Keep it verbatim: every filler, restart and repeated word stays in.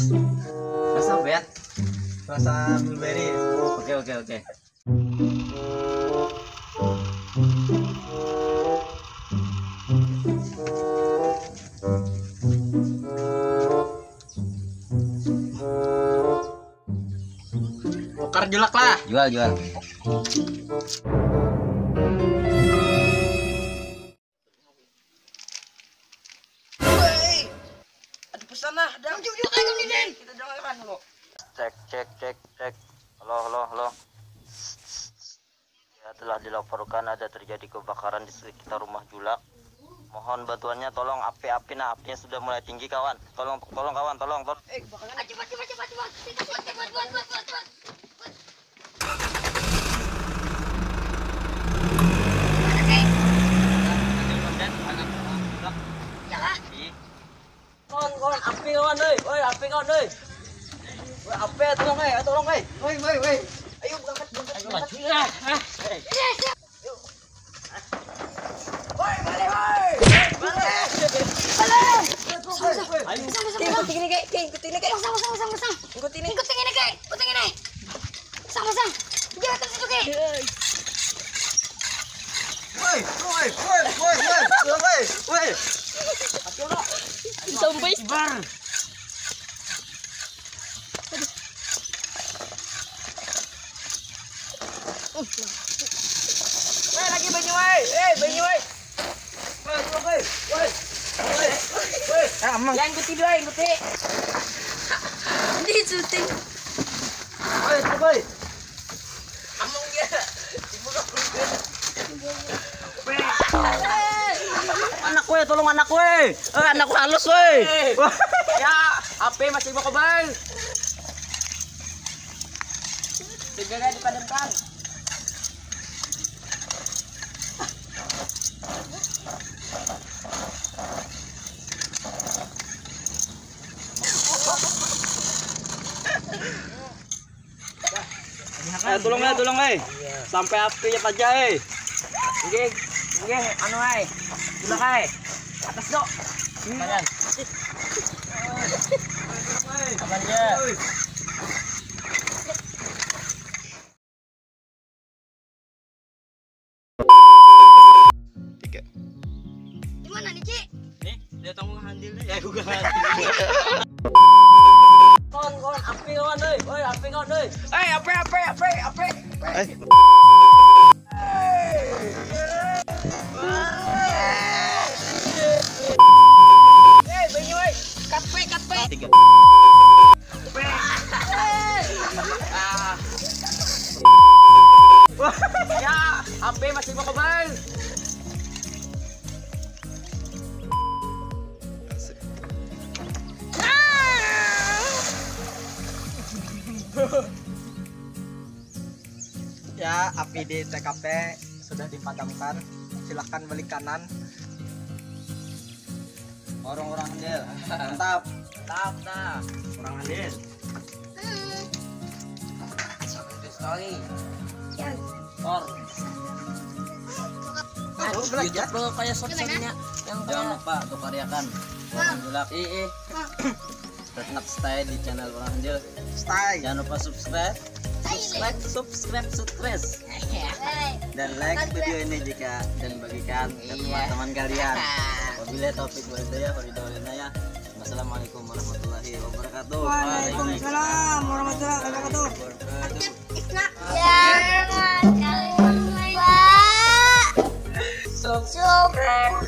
Rasa apa ya? Rasa blueberry. Oke, oke, oke. Tukar julak lah. Jual, jual. Woi, ada pesan lah, ada. Jom, jom, ayo, Din. Kita dengarkan dulu. Cek, cek, cek, cek. Halo, halo, halo. Ya, telah dilaporkan ada terjadi kebakaran di sekitar rumah Julak. Mohon bantuannya, tolong api, api, nah, apinya sudah mulai tinggi, kawan. Tolong, tolong, kawan, tolong, tolong. Eh, kebakaran. Ah, cepat, cepat, cepat, cepat. Cepat, cepat, cepat, cepat, cepat, cepat. Kawan, kawan, api kawan, oi, oi, api kawan, oi. Oi, api, tolong, oi, tolong, oi. Oi, oi, oi. Ayo, berangkat, berangkat, berangkat. Ayo, maju. Ah, ah. Oi, balik, oi. Balik. Balik. Ayo. Ikuti ini, Kek, Kek, ikuti ini, Kek. Pasang, pasang, pasang, pasang. Ikuti ini. Ikuti ini, Kek, ikuti ini. Pasang, pasang. Jangan tersentuh, Kek. Woi, woi, woi, woi, woi, woi, woi. Sampai. Woi, lagi banyu, woi. Eh, banyu, woi. Woi, woi, woi. Woi, woi, woi. Yang ikuti dua, ikuti. Di syuting. Woi, woi. Among dia. Anak gue, tolong anak gue. Eh, anak gue halus, woi. Eh, ya, H P masih mau kebal. Segera dipadamkan. Eh, tolong ya, tolong, eh. Sampai api aja, eh. Nggih, nggih, anu, eh. Gila, eh. Atas, Dok. Lumayan. Aman ya. Tiga. Di mana nih, Ci? Nih, dia tong handil nih. Ya, gua handil. Kawan, kawan, api kawan, oi. Oi, api kawan, oi. Eh, api, api, api, api. Eh. Eh, banyu, oi. Kat, pe, kat, pe. Tiga. Ah. Ya, H P masih mau kebal. Asik. Ya, api di T K P sudah dipadamkan. Silahkan balik kanan. Orang-orang handil. Mantap. Mantap, nah. Orang handil. Sampai story. Tor. Aduh, YouTube lo kayak short-shortnya yang kayak. Jangan lupa untuk karyakan. Orang Julak. Ih, ih. Tetap stay di channel Orang Handil. Stay. Jangan lupa subscribe. Subscribe, subscribe, subscribe. Dan like video ini jika dan bagikan ke teman-teman kalian. Wabillahi taufiq wal hidayah, wa ridho wal inayah. Wassalamualaikum warahmatullahi wabarakatuh. Waalaikumsalam warahmatullahi wabarakatuh. Isna. Jangan lupa subscribe.